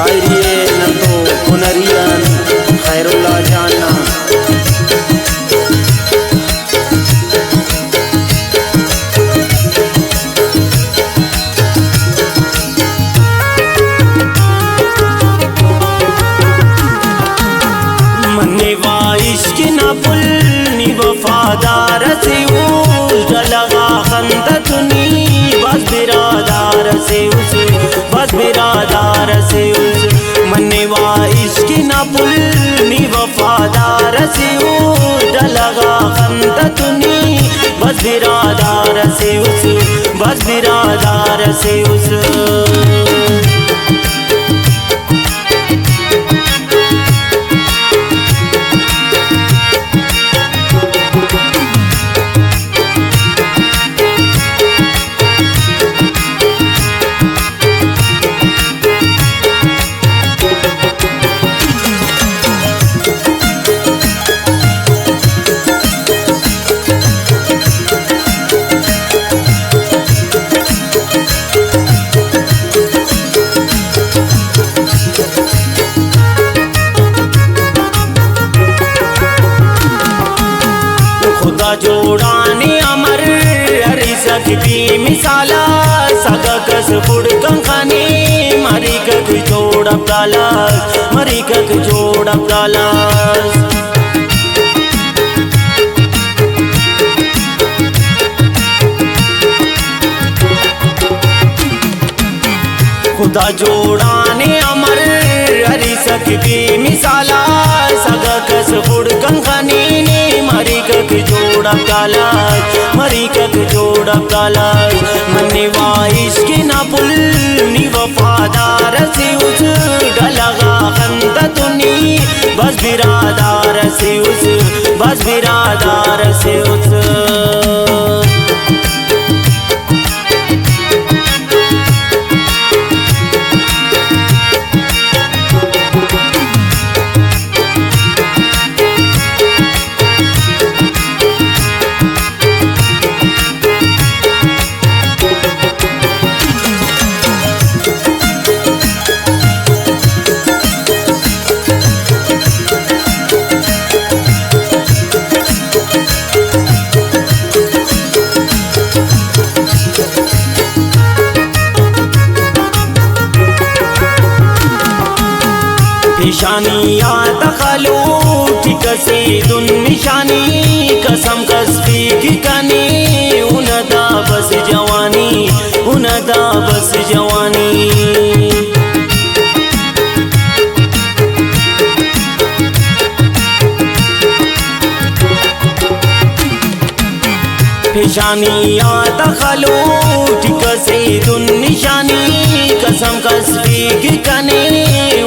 شاعری ءِ نہ تو ہنری آں خیر اللہ جان نا۔ منی وا عشق نا پل نی وفادار سے اوس، ڈلغا خندت نی بس برادار سے اوس، بس برادار سے اوس۔ منی وا عشق نا پل نی وفادار سے اوس، ڈلغا خندت نی بس برادار سے اوس، بس برادار سے اوس۔ خدا جوڑانی امر ہری سک بی مثالا، سگا کس خڑکن خانی مری کک جوڑ ابدالاس، مری کک جوڑ ابدالاس۔ خدا جوڑانے امر ہری سک بی مثالا، سگا کس خڑکن خنینے مری کک جوڑ ابدالاس، مری کک جوڑ ابدالاس۔ منی وا عشق نا پل نی وفادار سے اوس، ڈلغا خندت نی بس برادار سے اوس، بس برادار سے اوس۔ پیشانی آ تخلو ٹکسے دن نشانی، قسم کس پیک کنے، اون دا بس جوانی، اون دا بس جوانی۔ پیشانی آ تخلو ٹکسے دن نشانی، قسم کس پیک کنے،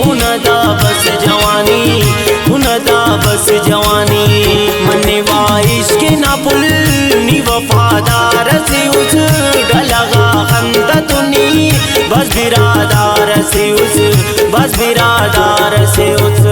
اون دا بس جوانی، اون دا بس جوانی۔ منی وا عشق نا پل نی وفادار سے اوس، ڈلغا خندت نی بس برادار سے اوس، بس برادار سے اوس۔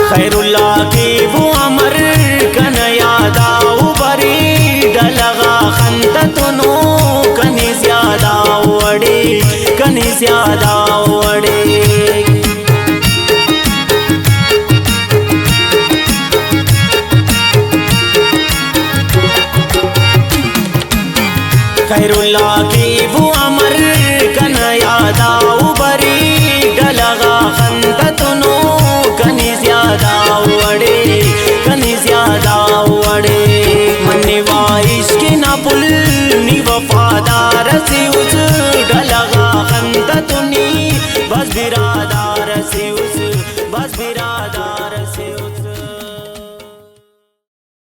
خیر اللہ کے وہ امر کن یادا او بری، ڈلغا خندتنو کنی زیادہ وڑے، کنی زیادہ وڑے۔ خیر اللہ کی وہ